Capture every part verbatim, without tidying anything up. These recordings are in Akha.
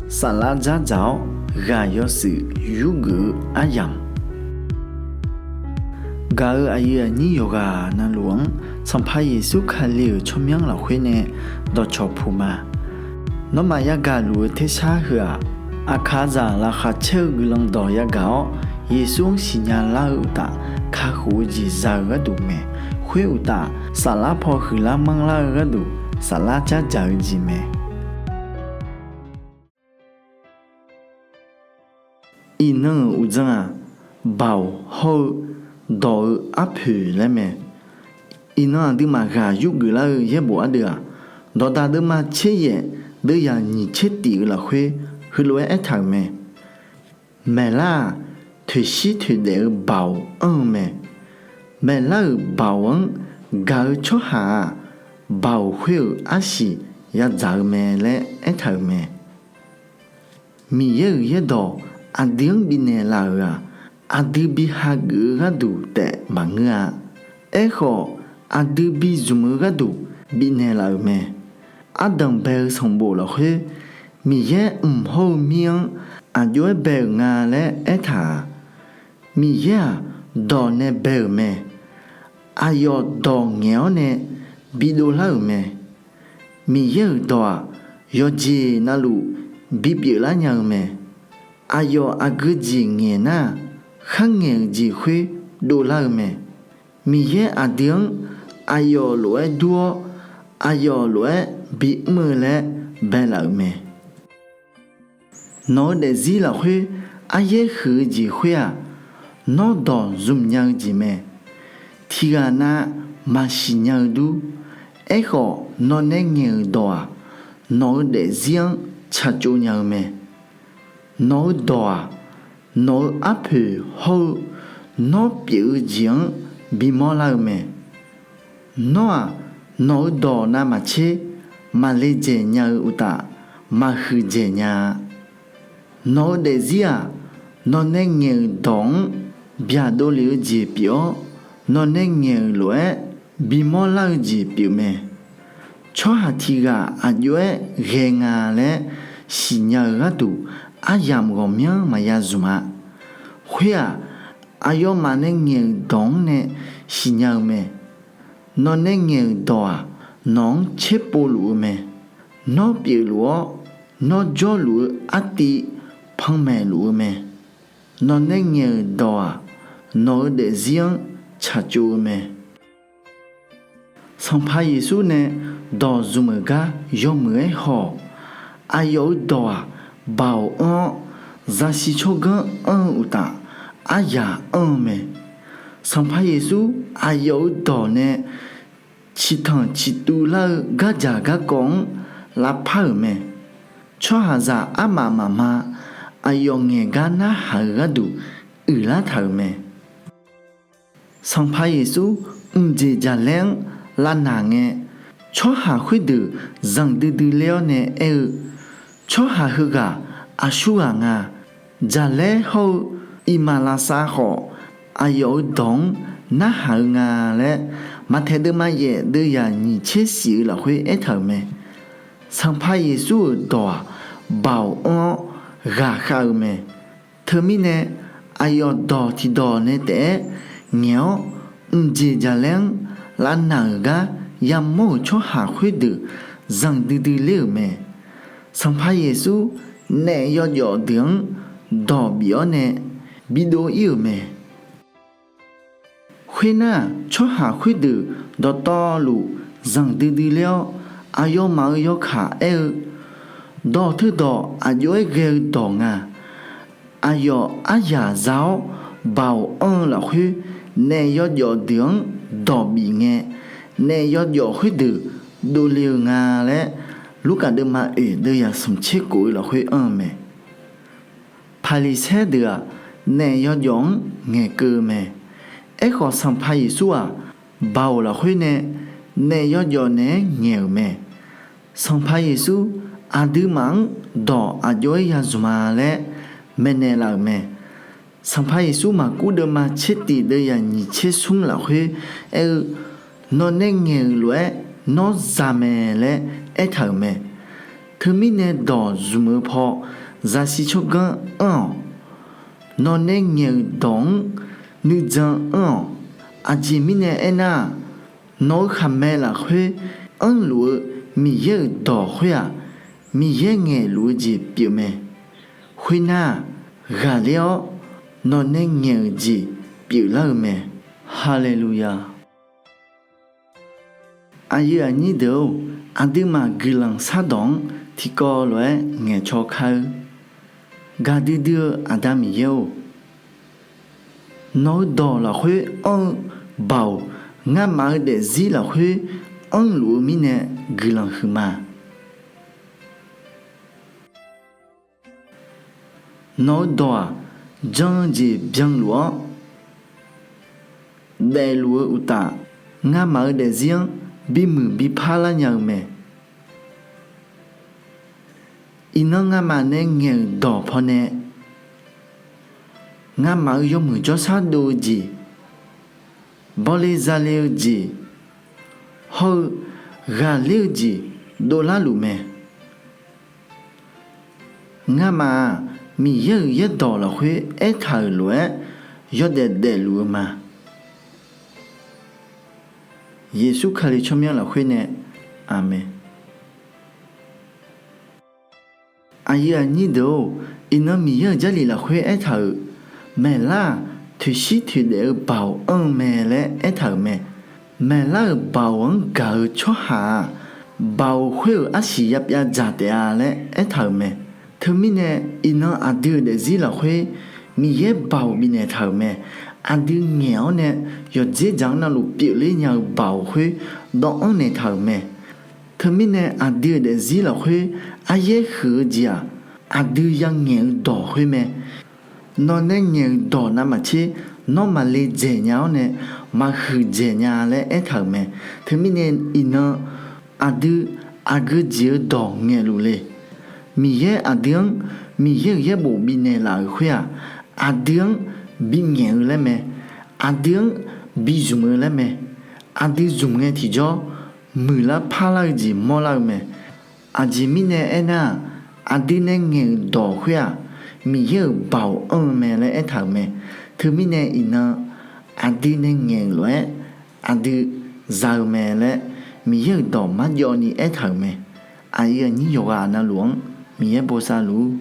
Saflar dzardzaq-awr ghaq yawshuif yurgeuf-eu aryamq, gaq-euq aqyuif aqnyir yawqghaq navluf-anr Sanqpaq Yeqsur Kali-euq tsawrmyanr lafkhoer nae dawqcawq puq ma. Nawmaf yagaq luf-eu tersar heu-aq, aqkaqzaq laqkhaq caer-eu guiqlanq dawq yagaq-awr, Yeqsur-anr siqnya lar-eu uqtaf, kakhof-eu jeq za-eu gharduq mae. Khoer uqtaf, saflar paw huiqlar manrlar-eu gharduq, saflar dzardzaq-eu jeq mae. Iqnan-euq uqdzan-aq, Baoq hawr-eu dawq-eu arpoeq laer mae. Iqnan aqduimaf ghaq yurgeuf lar-eu yaerbof ardeuv-aq, Dawqdaq deuvma tser yaef deuv yaq nyiq tser tif-eu lafkhoer heulof-aer aertaq-euq mae. Maeqlar-aq, toeqshir toeqdaef-eu baoq anr-eu mae. Maeqlar-euq baoq-anr gaq-eu tsawrhaq-aq, baoq khoer-euq arsiq yadzaq-eu mae laer aertaq-euq mae. Miqyaer-euq yaerdawq aqdui-anr bifnaeq laf-euq-aq, aqdui bi hageuf-eu gharduq taef maqngeur-a. Aerkhawf, aqdui bizmq-eu gharduq bifnaeq laf-euq mae. Ardanq bae-eu sanqbof lafkhoer, Miqyaer mq hawr-eu mir-anr aq jov-aer bae-euq nga laer aertaq-aq, Miqyaer-aq, dawq nae bae-euq mae. Aqyawf dawq ngaeq-awr nae bidov lar-euq mae. Miqyaer-euq dawq-aq, yawqjeq navluf bipyeuf lar nya-eu mae. Aqyawf aqgeu jeq ngaeq nar-aq, kharngaeq-euq jeq khoer dovlar-eu mae. Miqyaer aqdui-anr aqyawf lof-aer dur-awr, aqyawf lof-aer bimr-eu laer baelaf-euq mae. Nawq-eu daefzir lafkhoer aryaer huiq-eu jeq khoer-aq, nawr dawq zmq nya-eu jeq mae. Tiqghaq nav maqsiq nya-eu dur. Aerkhawf, nawqnae ngaeq-euq dawq-aq, nawq-eu daefzir-anr tsaqtsov nya-eu mae. Nawq-eu dawq-aq, nawq-eu arpoeq hawr-eu nawr pyeuf-eu jeq-anr bimawr lar-eu mae. Nawr-aq, nawq-eu dawq navmaqtser maqle dzaeq nya-eu uqtaf, maqhuiq dzaeq nya-a. Nawq-eu daefzir-aq, nawqnae ngaeq-euq dawq-anr byaqdov lef-eu jeq pyeuf-awr, nawqnae ngaeq-euq lof-aer bimawr lar-eu jeq pyeuf mae. Tsawrhaq tiqghaq aq jov-aer ghae nga laer siqnya-eu gharduq, aryamq ghawqmyanr maqya zmq-a. Khoer-aq, aqyawfmaf nae ngaeq-euq dawq-anr nae siqnya-eu mae. Nawqnae ngaeq-euq dawq-aq, nawq-anr tserpov luf-eu mae. Nawr pyeufluf-awr, nawr jawrluf-eu artiv panmaeq luf-eu mae. Nawqnae ngaeq-euq dawq-aq, nawq-eu daefzir-anr tsaqtsov-eu mae. Sanqpaq Yeqsur nae dawq zmq-euq gar yawmuiq-aer haw-awq. Aqyawf-eu dawq-aq, baoq anr-awr, zaqsiq tsawrganr anr-eu uqtaf, aryaq anr-eu mae. Sanqpaq Yeqsur aqyawf-eu dawq nae ciqtanq ciqtuv lar-eu gardzaq garkawv-anr lavpar-euq mae. Tsawrhaqzaq armaf mafma aqyawf ngaeqgar narhaq-eu gharduq uiqlar taq-euq mae. Sanqpaq Yeqsur mqjeq jaqlaer-anr lavnaq ngae, tsawrhaq khoerdeuq zanqdui dui ler-awr nae aer-eu, Tsawrhaq heughaq aqsurghaq nga. Jaqlaer hawr-eu iqmalavshav khawf, aqyawf-eu dawq-anr narhaq-eu nga laer, Maqtaeq deuvma yaef deuvyaq nyiq tser shif-eu lafkhoer aertaq-euq mae. Sanqpaq Yeqsur-euq dawq-aq, baoq anr-awr ghaqkhav-eu mae. Teumirnae, aqyawf dawq tiqdawq nae taef-aer ngaeq-awr, mqjeq jaqlaer-anr lavnaq-euq gar yamawr-euq tsawrhaq khoerdeuq zanqdui dui ler-euq mae. Sanqpaq Yeqsur naef yawjawf deuq-anr dawq bif-awr nae bidov ir-euq mae. Khoernar-aq, tsawrhaq khoerdeuq dawqtawvluf zanqdui dui ler-awr, aqyawfmaf-euq yawkaq aer-eu, Dawq teudawq aq jov-aer ghae-eu dawq nga. Aqyawf aryaq za-awr baoq anr-eu lafkhoer, naef yawjawf deuq-anr dawq bif ngae, naef yawjawf khoerdeuq dovle-eu nga laer, Lurkaf deuvma oeq deuvyaq smq tser kof-eu lafkhoer anr-eu mae. Paqliqsaer deuq-aq, naef yawjawf-anr ngaeqkeuv-eu mae. Aerkhawf, Sanqpaq Yeqsur-aq, baoq lafkhoer nae naef yawjawf naeq-aer ngaeq-euq mae. Sanqpaq Yeqsur aqduimaf-anr dawq aq jov-aer ya zmq-a laer maeqnaeq laf-euq mae. Sanqpaq Yeqsur Maqkuv deuvma tser tif deuvyaq nyiq tser smr lafkhoer aer-eu, Nawqnae ngaeq-euq lof-aer nawr za mae laer aertaq-euq mae. Teumirnae dawq zmq-eu paw zaqsiq tsawrganr anr-awq. Nawqnae ngaeq-euq dawq-anr nuijan anr-awq. Aqjeq mirnae aernar-aq, nawq-eu khaqmae lafkhoer anrluf-eu Miqyaer-euq dawq khoer-aq, Miqyaer ngaeqluf-eu jeq pyeufmae. Khoernar-aq, ghaqler-awr nawqnae ngaeq-euq jeq pyeuflar-eu mae. Haleluya! Aqyuif aqnyir deuq-or, aqduimaf guiqlanq shardawq-anr tiqkawv lof-aer ngaeqcaw kar-eur. Gaqdui dui-eu Aqda Miqyaer-or, nawq-eu dawq lafkhoer anr-eu Baoq ngamaf-eu daefzir lafkhoer anrluf-eu mirnae guiqlanq huiqma. Nawq-eu dawq-aq, jan-eu jeq byanluf-awr daefluf-eu uqtaf, ngamaf-eu daefzir-anr bimuiq bipar lar nya-eu mae. Iqnan ngamaf nae ngaeq-euq dawq pawnae, ngamaf-eu yawmuiq jawrshar dov-eu jeq, bawle zale-eu jeq, hawr-eu ghaqler-eu jeq dovlar luf mae. Ngamaf-aq, Miqyaer-euq yaerdawq lafkhoer aertaq-euq lof-aer yawdaef daefluf-eu ma. Yeqsur Kali tsawrmyanr lafkhoer nae, Aqmeq. Aqyuif aqnyir deuq-or, iqnan Miqyaer-euq Jarlif lafkhoer aertaq-euq, maeqlar-aq, toeqshir toeqdaef-eu Baoq anr-eu mae laer aertaq-euq mae. Maeqlar-euq Baoq-anr gaq-eu tsawrhaq-aq, Baoq khoer-euq arsiq yapyav dzaq taef-a laer aertaq-euq mae. Teumirnae, iqnan aqdui-euq daefzir lafkhoer Miqyaer Baoq bifnaeq taq-euq mae. Aqdui ngaeq-awr nae yawqdzer dzaq-anr navluf pyeufler nya-eu Baoq khoer dawvanr naeqtaq-euq mae. Teumirnae aqdui-euq daefzir lafkhoer aryaer huiq-eu jeq-aq, aqdui yangaeq-eu dawq khoer mae. Nawqnae ngaeq-euq dawq navmaqtser nawr maqle dzaeq nya-awr nae maqhuiq dzaeq nya laer aertaq-euq mae. Teumirnae iqnan aqdui aqgeu jeq-eu dawq ngaeqluf le. Miqyaer aqdui-anr Miqyaer-euq yaerbof bifnaeq laf-euq khoer-aq, aqdui-anr bingaeq-eu laer mae. Aqdui-anr bizmq-eu laer mae. Aqdui zmq ngae tiqjawr muiqlar parlar-eu jeq mawrlar-eu mae. Aqjeq mirnae aernar-aq, aqdui nae ngaeq-euq dawq khoer-aq, Miqyaer-euq Baoq anr-eu mae laer aertaq-euq mae. Teumirnae iqnan aqdui nae ngaeq-euq lof-aer aqdui za-eu mae laer Miqyaer-euq dawq marjawv ni aertaq-euq mae. Aqyuif aqnyir yawqghaq navluf-anr Miqyaer bosav luf-ur.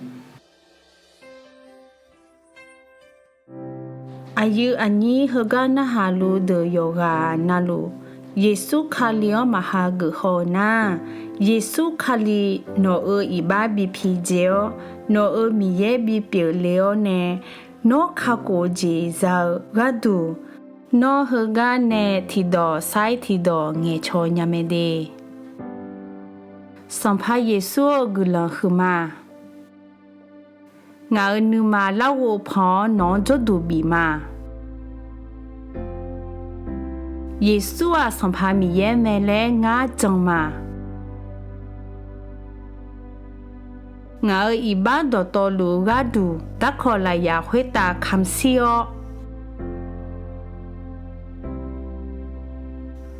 Aqyuif aqnyir heugar narhaq luf deuq yawqghaq navluf, Yeqsur Kali-anr maqha geuf haw-eu nar, Yeqsur Kali nawq-euq iqbax bi pidzae-awr, nawq-euq Miqyaer bipyeuf le-awr nae, nawr kakhof-eu jeq za-eu gharduq, nawr heugar nae tiqdawq sair tiqdawq ngaeqcaw nya mae de. Sanqpaq Yeqsur-eu guiqlanq huiqma. Ngaq-euq nuima larghov pan-awr nawq-anr jawrduq bif ma. Yeqsur-aq Sanqpaq Miqyaer mae laer ngar jan ma. Ngaq-euq iqbax dawqtawvluf-eu gharduq darkawq lafyaq khoertav kamq shir-awr,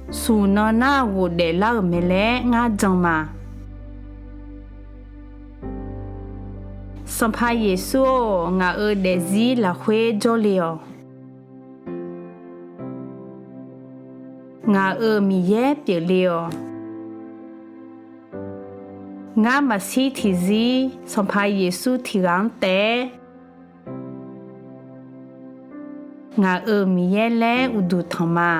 smq nan nar ghofdaef lar-euq mae laer ngar jan ma. Sanqpaq Yeqsur-or, ngaq-euq daefzir lafkhoer jawrle-awq. Ngaq-euq Miqyaer pyeufle-awq. Ngar maqshir tiqzir Sanqpaq Yeqsur tiq ghaq-anr taef-aer ngaq-euq Miqyaer laer uqduq tanq ma.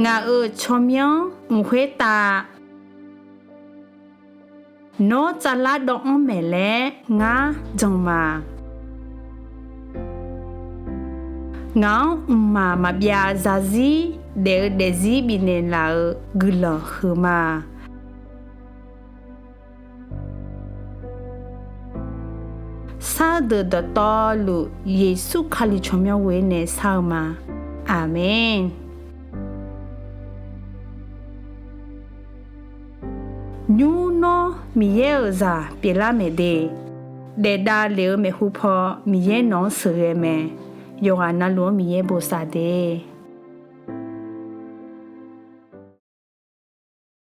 Ngaq-euq tsawrmyanr mq khoertav nawr tsavlar dawvanr maeq laer ngar jan ma. Ngaq-anr mqmaq maqbyav zarzir daef-eu daefzir bifnaeq laf-euq guiqlanq huiqma. Sar-eu deuq dawqtawvluf Yeqsur Kali tsawrmyanr ghoer nae shar-eu ma. Aqmeq. Nymr nawr Miqyaer-euq zaq pyeuflar maeq de. Daefdav lef-eu maeqhu paw Miqyaer nawq-anr sheuqghae mae. Yawqghaq navluf-anr Miqyaer bosav de.